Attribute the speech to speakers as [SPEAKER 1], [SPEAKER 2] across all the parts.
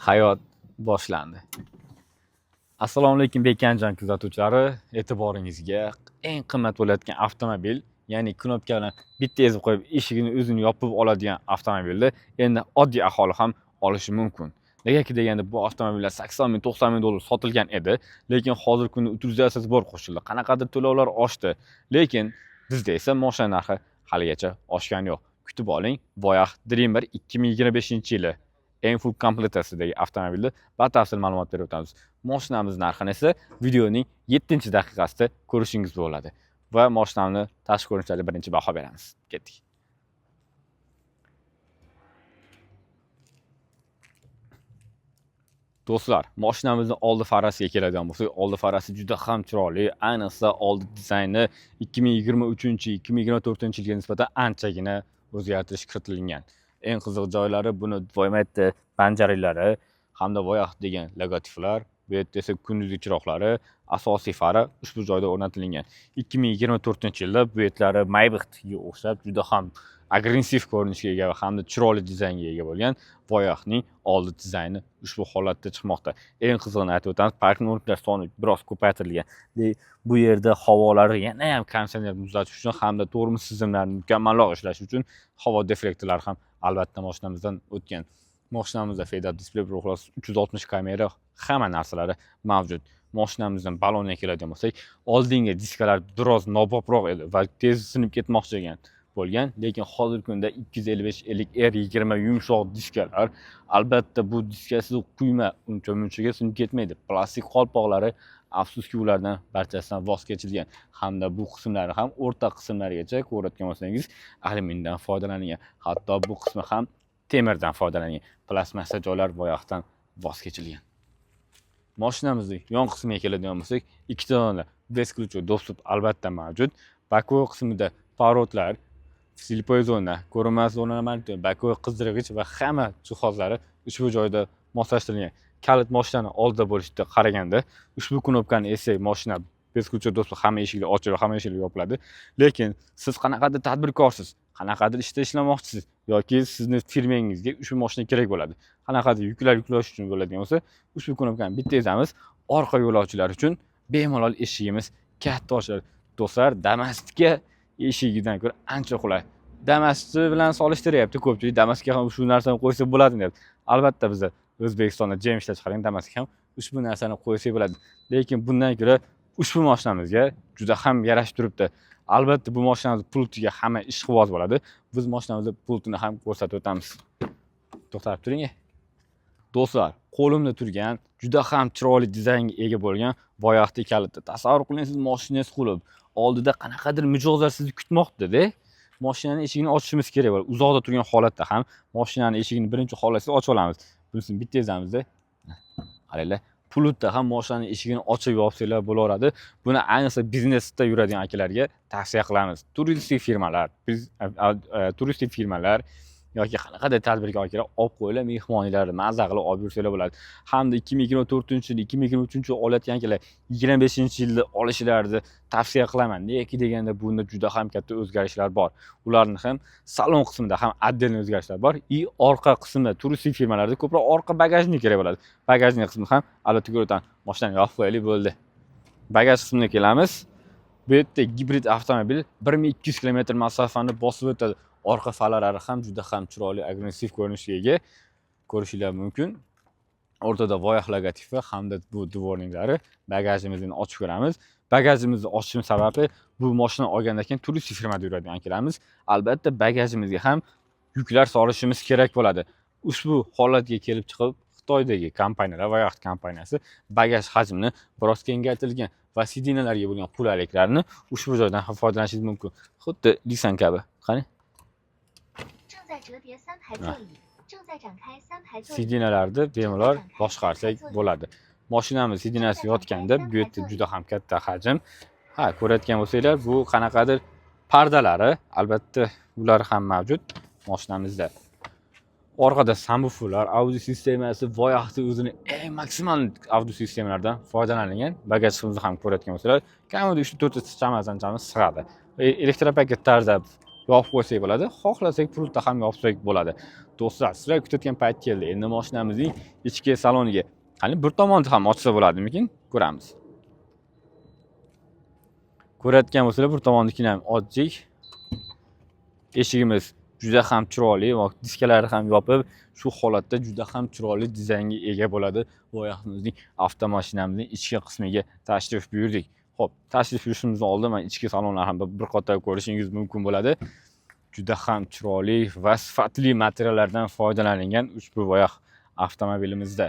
[SPEAKER 1] Hayot boshlandi. Assalomu alaykum, Bekanjon kuzatuvchilari, e'tiboringizga eng qimmat bo'layotgan avtomobil, ya'ni knopka bilan bitta ezib qo'yib eshigini o'zini yopib oladigan avtomobilni endi oddiy aholi ham olishi mumkin. Negaki deganda bu avtomobillar 80 ming, 90 ming dollar sotilgan edi, lekin hozirgi kunda utilizatsiya bor qo'shildi. Qanaqadir to'lovlar oshdi, lekin bizda esa mashina narxi haligacha oshgani yo'q. Kutib oling, Voyah Dreamer 2025-yili eng full komplektatsiyasidagi avtomobilni batafsil ma'lumot berib o'tamiz. Mashinamiz narxini esa videoning 7-daqiqasida ko'rishingiz bo'ladi. Va mashinani tashqi ko'rinishlariga birinchi baho beramiz. Ketdik. Do'stlar, mashinamizni oldi farasiga keladigan bo'lsak, oldi farasi juda ham chiroyli, ayniqsa oldi dizayni 2023-2024-yilga nisbatan anchagina o'zgartirish kiritilgan. Eng qiziq joylari buni voymaydi panjaralari hamda Voyah degan logotiplar, bu yerda esa kunduzgi chiroqlari, asosiy fara ushbu joyda o'rnatilgan. 2024-yilda bu yerlari Maybachga o'xshab juda ham agressiv ko'rinishga ega va hamda chiroyli dizaynga ega bo'lgan Voyahning oldi dizayni ushbu holatda chiqmoqda. Eng qizig'ini aytib o'tamiz, parkning soni biroz ko'paytirilgan. Bu yerda havolari yana ham konditsioner muzlatish uchun hamda tormoz tizimlarini mukammalroq ishlashi uchun havo deflektorlari ham albatta mashinamizdan o'tgan. Mashinamizda Fed-up displey, 360 kamera, hamma narsalari mavjud. Mashinamizdan baloniga keladigan bo'lsak, oldingi diskalar biroz nobobroq edi va tez sinib ketmoqchi bo'lgan, lekin hozirgi kunda 255 50 R20 yumshoq diskalar, albatta bu diskasiz quyma uncha munchaga sinib ketmaydi. Plastik qolpoqlari afsuski ulardan barchasidan voz kechilgan hamda bu qismlari ham o'rta qismlarigacha ko'rayotgan bo'lsangiz alyumindan foydalanilgan. Hatto bu qismi ham temirdan foydalanilgan. Plastmassa joylar boyoqdan voz kechilgan. Mashinamizning yon qismiga keladigan bo'lsak, ikkita dona бесключевой доступ albatta mavjud. Боковой qismida поворотlar, слепой zona, ko'rinmas zona monitor, боковой qizdirg'ich va hamma jihozlari ushbu joyda moslashtirilgan. Kalit mashinani oldida bo'lishiga qaraganda ushbu knopkani esa mashina бесключевой доступ hamma eshiklar ochilib, hamma eshiklar yopiladi. Lekin siz qanaqadir tadbirkorsiz, qanaqadir ishda ishlamoqchisiz yoki sizni firmangizga ushbu mashina kerak bo'ladi. Qanaqadir yuklar yuklash uchun bo'ladigan bo'lsa, ushbu knopkani bitta ezamiz, orqa yo'lovchilar uchun bemalol eshigimiz katta ochiladi. Do'stlar, Damas'ga eshigidan ko'ra ancha qulay. Damas'ni bilan solishtiryapti ko'pchilik. Damas'ga ham shu narsani qo'ysa bo'ladi deyapti. Albatta biz O'zbekistonda GM ishlab chiqargan Damas'ga ham ushbu narsani qo'ysak bo'ladi. Lekin bundan ko'ra ushbu mashinamizga juda ham yarashib turibdi. Albatta bu mashinamiz pultiga hamma ishqiboz bo'ladi. Biz mashinamizni pultini ham ko'rsatib o'tamiz. To'xtab turing. Do'stlar, qo'limda turgan juda ham chiroyli dizaynga ega bo'lgan Voyahning kaliti. Tasavvur qiling, siz mashinangiz qulib, oldida qanaqadir mijozlar sizni kutmoqda-da. Mashinaning eshigini ochishimiz kerak bo'ladi. Uzoqda turgan holatda ham mashinaning eshigini birinchi holatda ochib olamiz. Bunisini bitta ezamizda. Qaranglar, pultda ham mashinaning eshigini ochib yopsanglar bo'laveradi. Buni ayniqsa biznesda yuradigan akalarga tavsiya qilamiz. Turistik firmalar, turistik firmalar yoki qanaqadir tadbirkor akalar olib qo'yinglar, mehmonlarni mazza qilib olib yursanglar bo'ladi. Hamda 2024-yil, 2023-yil olayotgan akalar 25-yilda olishlarini tavsiya qilaman. Negaki deganda bunda juda ham katta o'zgarishlar bor. Ularni ham salon qismida ham отдельный o'zgarishlar bor. И orqa qismida turistik firmalarda ko'proq orqa bagajnik kerak bo'ladi. Bagajnik qismini ham albatta ko'rib o'tamiz. Mashinani yopib qo'yaylik, bo'ldi. Bagaj qismiga kelamiz. Bu yerda gibrid avtomobil 1200 kilometr masofani bosib o'tadi. Orqa faralari ham juda ham chiroyli, agressiv ko'rinishga ega. Ko'rishinglar mumkin. O'rtada Voyah logotipi hamda bu dvorniklari. Bagajimizni ochib ko'ramiz. Bagajimizni ochishimiz sababi bu mashina olgandan keyin turistik firmada yuradigan akalarimiz albatta bagajimizga ham yuklar solishimiz kerak bo'ladi. Ushbu holatga kelib chiqib Xitoydagi kompaniyalar, Voyah kompaniyasi bagaj hajmini biroz kengaytirgan va sidinalarga bo'lgan qulayliklarni ushbu joydan ham foydalanishingiz mumkin. Xuddi Nissan kabi. Qani? Sidinalarni bemalol boshqarsak bo'ladi. Mashinamiz sidinasi yotganda bu yerda juda ham katta hajm. Ha, ko'rayotgan bo'lsanglar, bu qanaqadir pardalari, albatta ular ham mavjud mashinamizda. Orqada subwooferlar, audio sistemasi, Voyahni o'zini eng maksimal audio sistemalardan foydalanilgan. Bagaj qismini ham ko'rayotgan bo'lsanglar, kamida 3-4 ta chamasidan chama sig'adi. Elektropaket tarzda Yopib qo'ysak bo'ladi, xohlasak pultda ham yopsak bo'ladi. Do'stlar, sizlar kutayotgan payt keldi. Endi mashinamizning ichki saloniga. Qani, bir tomonni ham ochsa bo'ladimikin? Ko'ramiz. Ko'rayotgan bo'lsanglar, bir tomonnikini ham ochdik. Eshigimiz juda ham chiroyli va diskalari ham yopib, shu holatda juda ham chiroyli dizaynga ega bo'ladi. Voyaximizning avtomashinamizning ichki qismiga tashrif buyurdik. Xo'p, tashrif buyurishimizdan oldin mana ichki salonlar ham bir qator ko'rishingiz mumkin bo'ladi. Juda ham chiroyli va sifatli materiallardan foydalanilgan ushbu Voyah avtomobilimizda.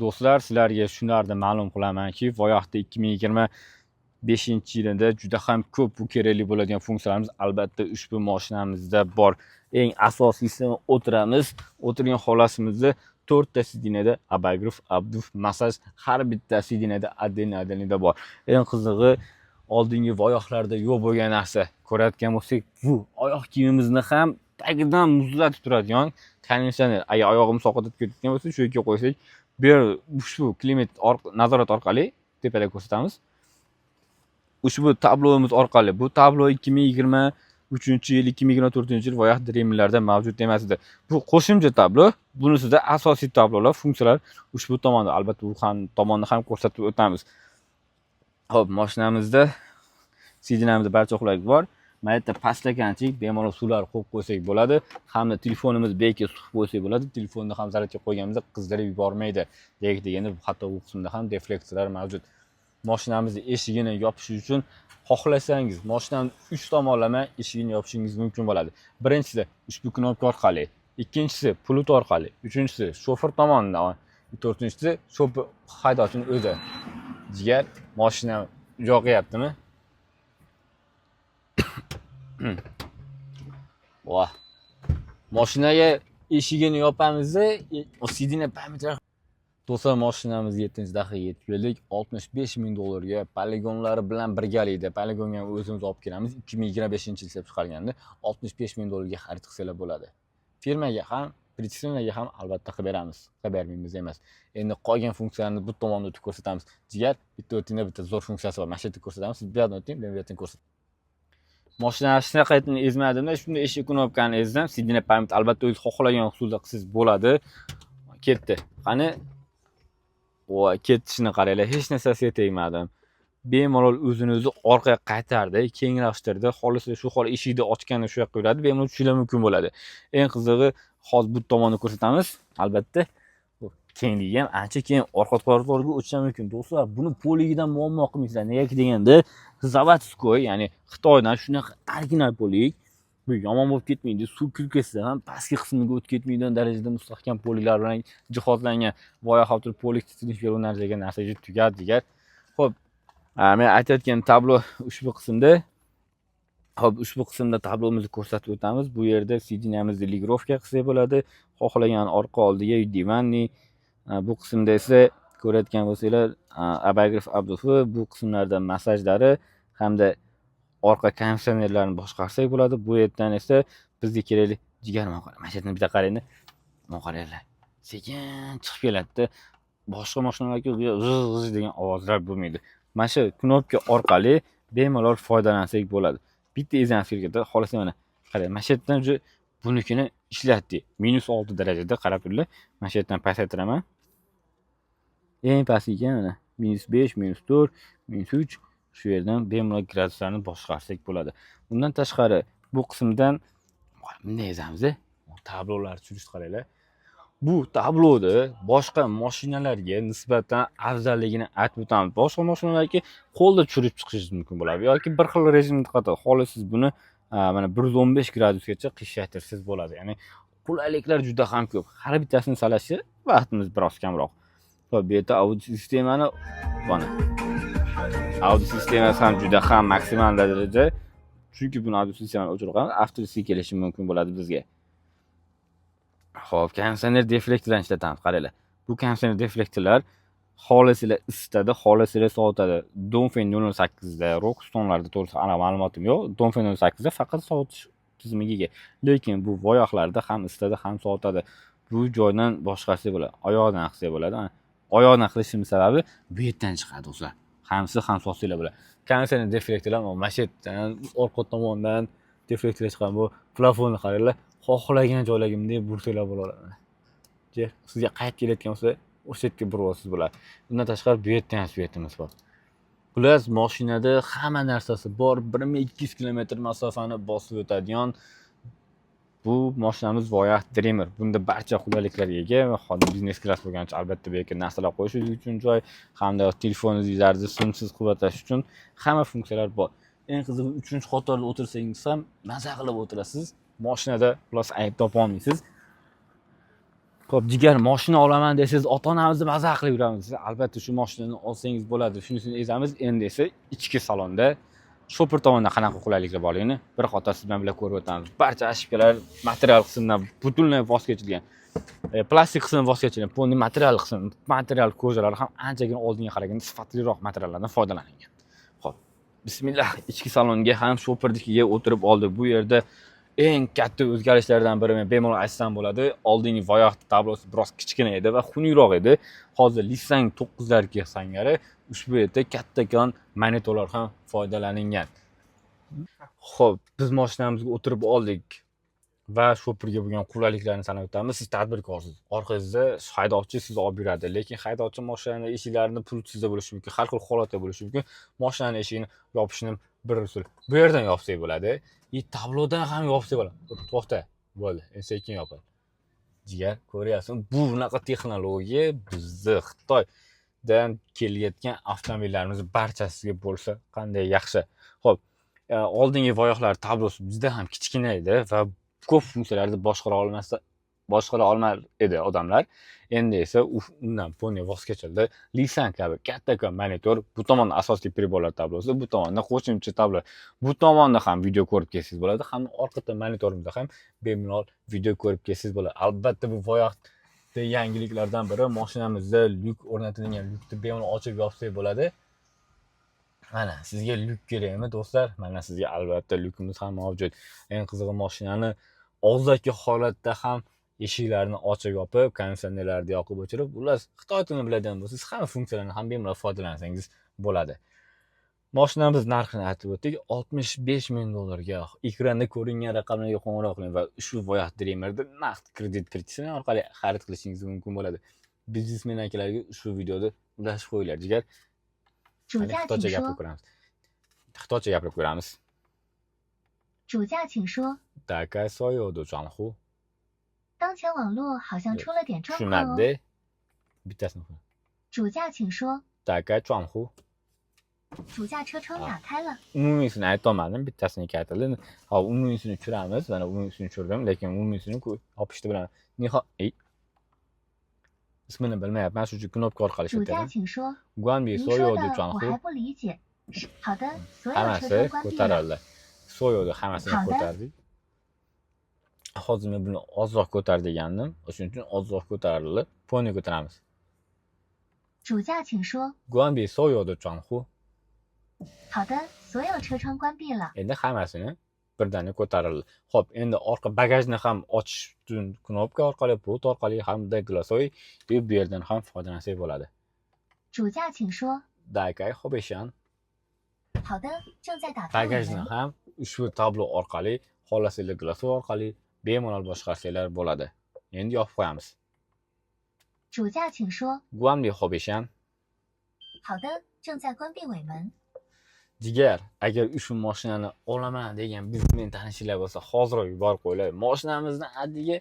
[SPEAKER 1] Do'stlar, sizlarga shularni ma'lum qilamanki, Voyahda 2025-yilida juda ham ko'p bu kerakli bo'ladigan funksiyalarimiz albatta ushbu mashinamizda bor. Eng asosiysi, o'tiramiz. O'tirgan holatimizda to'rtta сиденье da обогрев, обдув, massaj har bitta сиденье da отдельно отдельно da bor. Eng qizig'i, oldingi Voyahlarda yo'q bo'lgan narsa. Ko'rayotgan bo'lsak, bu oyoq kiyimimizni ham tagidan muzlatib turadigan konditsioner. Agar oyog'imiz sovqotib ketayotgan bo'lsa, shu yerga qo'ysak, bu yer ushbu klimat nazorat orqali tepada ko'rsatamiz. Ushbu tablomiz orqali, bu tablo 2023-yil, 2024-yil Voyah Dreamlarda mavjud emas edi. Bu qo'shimcha tablo, bunisida asosiy tablolar, funksiyalar ushbu tomonda. Albatta, bu ham tomonni ham ko'rsatib o'tamiz. Xo'p, mashinamizda сиденье mizda barcha qulaylik bor. Mana yerda подстаканчик, bemalol suvlar qo'yib qo'ysak bo'ladi. Hamda telefonimiz bekiga suqib qo'ysak bo'ladi. Telefonni ham zaryadga qo'yganimizda qizdirib yubormaydi. Demak deganda, hatto u qismda ham deflektorlar mavjud. Mashinamizni eshigini yopish uchun xohlasangiz mashinani uch tomonlama eshigini yopishingiz mumkin bo'ladi. Birinchisi ushbu knopka orqali, ikkinchisi pult orqali, uchinchisi shofer tomonidan, to'rtinchisi shofer, haydovchini o'zi. Jigar, mashina yoqyaptimi? Voh. Mashinaga eshigini yopamizda, сиденье память. Do'stlar, mashinamizga 7-daqiqaga yetib keldik. 65 ming dollarga poligonlari bilan birgalikda, poligonga ham o'zimiz olib kelamiz. 2025-yil ishlab chiqarganda 65 ming dollarga xarid qilsanglar bo'ladi. Firmaga ham, причисление ga ham albatta qilib beramiz. Qilib bermaymiz emas. Endi qolgan funksiyalarni bu tomonda o'tib ko'rsatamiz. Jigar, bitta o'tingda, bitta zo'r funksiyasi bor. Mana shu yerda ko'rsatamiz. Siz bu yoqdan o'ting, men bu yoqdan ko'rsataman. Mashinani shunaqa ezmadimda, shunda eshik knopkani ezdim. Сиденье память albatta o'zingiz xohlagan usulda qilsangiz bo'ladi. Ketdi. Qani? Voy, ketishini qaranglar, hech narsasiga tegmadim. Bemalol o'zini o'zi orqaga qaytardi, kenglashtirdi. Xohlasa, shu hol eshikni ochganda shu yoqqa yuradi, bemalol tushishlar mumkin bo'ladi. Eng qizig'i, hozir bu tomonni ko'rsatamiz. Albatta, bu kengligi ham ancha keng, orqa trotuarga o'tish ham mumkin. Do'stlar, buni полик idan muammo qilmaysizlar. Negaki deganda, заводской, ya'ni Xitoydan shunaqa original полик, bu yomon bo'lib ketmaydi. Suv kirib ketsa ham pastki qismiga o'tib ketmaydigan darajada mustahkam полик lar bilan jihozlangan. Boya hop turib полик titinib berib narsaga narsa tugadi, jigar. Xo'p, men aytayotgan tablo ushbu qismda. Xo'p, ushbu qismda tablomizni ko'rsatib o'tamiz. Bu yerda сиденье mizni регулировка qilsak bo'ladi. Xohlagan orqa oldiga диванный. Bu qismda esa ko'rayotgan bo'lsanglar, обогрев, обдув i, bu qismlarda massajlari hamda orqa konditsionerlarni boshqarsak bo'ladi. Bu yerdan esa bizga kerakli, jigar, mana shu yerdan bitta qarangda. Mana qaranglar. Sekin chiqib keladida. Boshqa mashinalarga g'ij g'ij degan ovozlar bo'lmaydi. Mana shu knopka orqali bemalol foydalansak bo'ladi. Bitta ezamiz ketadi. Xohlasa, mana qarang, mana shu yerdan уже bunikini ishlatdik. -6 darajada, qarab turinglar. Mana shu yerdan pasaytiraman. Eng pastga mana -5, -4, -3, shu yerdan bemalol graduslarni boshqarsak bo'ladi. Undan tashqari, bu qismdan bunday ezamiz. Tablolar tushirishni qaranglar. Bu tabloni boshqa mashinalarga nisbatan afzalligini aytib o'tamiz. Boshqa mashinalarga qo'lda tushirib chiqishingiz mumkin bo'ladi yoki bir xil rejimda qotadi. Xohlasangiz, buni mana 115 gradusgacha qiyshaytirsangiz bo'ladi. Ya'ni qulayliklar juda ham ko'p. Har bittasini sanashga vaqtimiz biroz kamroq. Xo'p, bu yerda audio sistemani, mana, audio sistemasi ham juda ham maksimal darajada. Chunki buni audio sistemani o'chirib qo'yamiz, авторский kelishi mumkin bo'ladi bizga. Xo'p, konditsioner deflektorlarni ishlatamiz, qaranglar. Bu konditsioner deflektorlar xohlasanglar isitadi, xohlasanglar sovutadi. Dongfeng 008 da, Rockstone'larda to'g'risida aniq ma'lumotim yo'q. Dongfeng 08 da faqat sovutish tizimiga ega. Lekin bu Voyahlarda ham isitadi, ham sovutadi. Bu joydan boshqarsak bo'ladi. Oyoqdan qilsak bo'ladi. Mana, oyoqdan qilishimiz sababi, bu yerdan chiqadi, do'stlar. Hamsi ham sotsanglar bo'ladi. Konditsioner deflektorlar mana shu yerdan, orqa tomondan deflektorlar chiqqan. Bu plafonni qaranglar, xohlagan joylarga bunday bursanglar bo'ladi. Sizga qaytib kelayotgan bo'lsa, o'sha yerga burib olsangiz bo'ladi. Undan tashqari bu yerda ham свет imiz bor. Xullas, mashinada hamma narsasi bor. 1200 kilometr masofani bosib o'tadigan bu mashinamiz Voyah Dreamer. Bunda barcha qulayliklarga ega va hozir biznes klass bo'lgani uchun, albatta, bu yerga narsalar qo'yishingiz uchun joy hamda telefoningizni simsiz quvvatlash uchun hamma funksiyalar bor. Eng qizig'i, uchinchi qatorda o'tirsangiz ham maza qilib o'tirasiz. Mashinada xullas ayb topa olmaysiz. Xo'p, jigar, mashina olaman desangiz, ota-onamizni maza qilib yuramiz. Albatta, shu mashinani olsangiz bo'ladi. Shunisini aytamiz. Endi esa ichki salonda shopir tomondan qanaqa qulayliklar borligini bir qator siz bilan birga ko'rib o'tamiz. Barcha ошибка lar material qismidan butunlay voz kechilgan. Plastik qismidan voz kechilgan, полный material qismi, material кожа lari ham anchagina oldinga qaraganda sifatliroq materiallardan foydalanilgan. Xo'p, bismillah, ichki salonga ham shopirnikiga o'tirib oldik. Bu yerda eng katta o'zgarishlardan biri, men bemalol aytsam bo'ladi. Oldingi Voyah tablosi biroz kichkina edi va xunukroq edi. Hozir Lifan 9larga sangari ushbu yerda kattakon monitorlar ham foydalanilgan. Xo'p, biz mashinamizga o'tirib oldik va shopirga bo'lgan qulayliklarni sanab o'tamiz. Siz tadbirkorsiz. Orqangizda haydovchi sizni olib yuradi, lekin haydovchi mashinani eshiklarini pult sizda bo'lishi mumkin, har xil holatda bo'lishi mumkin. Mashinani eshigini yopishni bir usul. Bu yerdan yopsak bo'ladi. И tablodan ham yopsak bo'ladi. To'xta, bo'ldi. Endi sekin yopadi. Jigar, ko'ryapsan, bu bunaqa texnologiya bizni Xitoydan kelayotgan avtomobillarimiz barchasiga bo'lsa qanday yaxshi. Xo'p, oldingi Voyahlar tablosi juda ham kichkina edi va ko'p funksiyalarni boshqara olmar edi odamlar. Endi esa undan полный voz kechildi. Lisan kabi kattakon monitor, bu tomonda asosiy priborlar tablosi, bu tomonda qo'shimcha tablo. Bu tomonda ham video ko'rib kelsangiz bo'ladi, hamda orqa monitorimizda ham bemalol video ko'rib kelsangiz bo'ladi. Albatta, bu Voyahda yangiliklardan biri mashinamizda lyuk o'rnatilgan. Lyukni bemalol ochib yopsak bo'ladi. Mana sizga lyuk kerakmi, do'stlar? Mana sizga albatta lyukimiz ham mavjud. Eng qizig'i, mashinani og'zaki holatda ham eshiklarni ochib yopib, konditsionerlarni yoqib o'chirib, xullas, xitoy tilini biladigan bo'lsangiz, hamma funksiyalarni ham bemalol foydalansangiz bo'ladi. Mashinamiz narxini aytib o'tdik, 65 ming dollarga. Ekranda ko'ringan raqamlarga qo'ng'iroq qiling va ushbu Voyah Dreamerni naqd kredit kiritishini orqali xarid qilishingiz mumkin bo'ladi. Biznesmen akalarga ushbu videoni ulashib qo'yinglar, jigar.
[SPEAKER 2] 主
[SPEAKER 1] Qani
[SPEAKER 2] 价
[SPEAKER 1] xitoycha
[SPEAKER 2] 请
[SPEAKER 1] gapirib
[SPEAKER 2] 说，
[SPEAKER 1] ko'ramiz. Xitoycha gapirib ko'ramiz.
[SPEAKER 2] 主价请说。
[SPEAKER 1] 打开所有的账户。
[SPEAKER 2] 当前网络好像出了点状况哦。
[SPEAKER 1] Tushunmadi. Bittasini qo'y.
[SPEAKER 2] 主驾请说，
[SPEAKER 1] 打开账户。
[SPEAKER 2] 主驾车窗打开了。
[SPEAKER 1] Umumiysini aytolmadim, bittasini aytildi. Hop, umumiysini tushiramiz. Mana umumiysini tushirdim, lekin umumiysini yopishni bilaman. Niho, ey. Ismini bilmayapman, shuning uchun knopka orqali
[SPEAKER 2] 主驾
[SPEAKER 1] ishlataman.
[SPEAKER 2] 请说，
[SPEAKER 1] 关闭
[SPEAKER 2] 您
[SPEAKER 1] 所
[SPEAKER 2] 说
[SPEAKER 1] 有的
[SPEAKER 2] 的
[SPEAKER 1] 账户
[SPEAKER 2] 我还不理解。是好的，所有车
[SPEAKER 1] Hammasi
[SPEAKER 2] 窗关闭了。
[SPEAKER 1] ko'tarildi. 所有的 hammasini
[SPEAKER 2] 好的
[SPEAKER 1] ko'tardik. Hozir men buni ozroq ko'tar degandim. O'shuning uchun ozroq ko'tarildi. Полный ko'taramiz.
[SPEAKER 2] 主驾请说，
[SPEAKER 1] 关闭所有的账户。
[SPEAKER 2] 好的，所有车窗关闭了。
[SPEAKER 1] Endi hammasini birdaniga ko'tarildi. Xo'p, endi orqa bagajni ham ochish uchun knopka orqali, pult orqali hamda голосовой bu yerdan ham foydalansak bo'ladi.
[SPEAKER 2] 主驾请说，
[SPEAKER 1] 打开后备箱。
[SPEAKER 2] 好的，正在打开尾
[SPEAKER 1] Bagajni
[SPEAKER 2] 门。
[SPEAKER 1] ham ushbu tablo orqali, xohlasanglar голосовой orqali bemalol boshqarsanglar bo'ladi. Endi yopib qo'yamiz.
[SPEAKER 2] 主驾请说，
[SPEAKER 1] 关闭后备箱。
[SPEAKER 2] 好的，正在关闭尾门。
[SPEAKER 1] Jigar, agar ushbu mashinani olaman degan biznesmen tanishinglar bo'lsa, hoziroq yuborib qo'yinglar. Mashinamizni atigi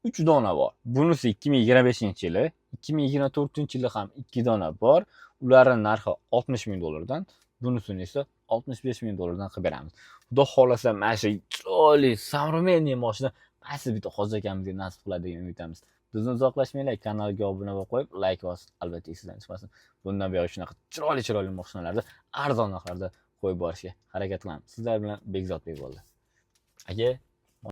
[SPEAKER 1] 3 dona bor. Bunisi 2025-yili, 2024-yili ham 2 dona bor. Ularning narxi 60 ming dollardan, bunisini esa 65 ming dollardan qilib beramiz. Xudo xohlasa, mana shu chiroyli, современный mashina qaysi bitta hoji akamizga nasib qiladi degan umiddamiz. Bizdan uzoqlashmanglar, kanalga obuna bo'lib qo'yib, layk bosib, albatta esingizdan chiqmasin. Bundan buyon shunaqa chiroyli chiroyli mashinalarni arzon narxlarda qo'yib borishga harakat qilamiz. Sizlar bilan Bekzodbek bo'ldi. Aka.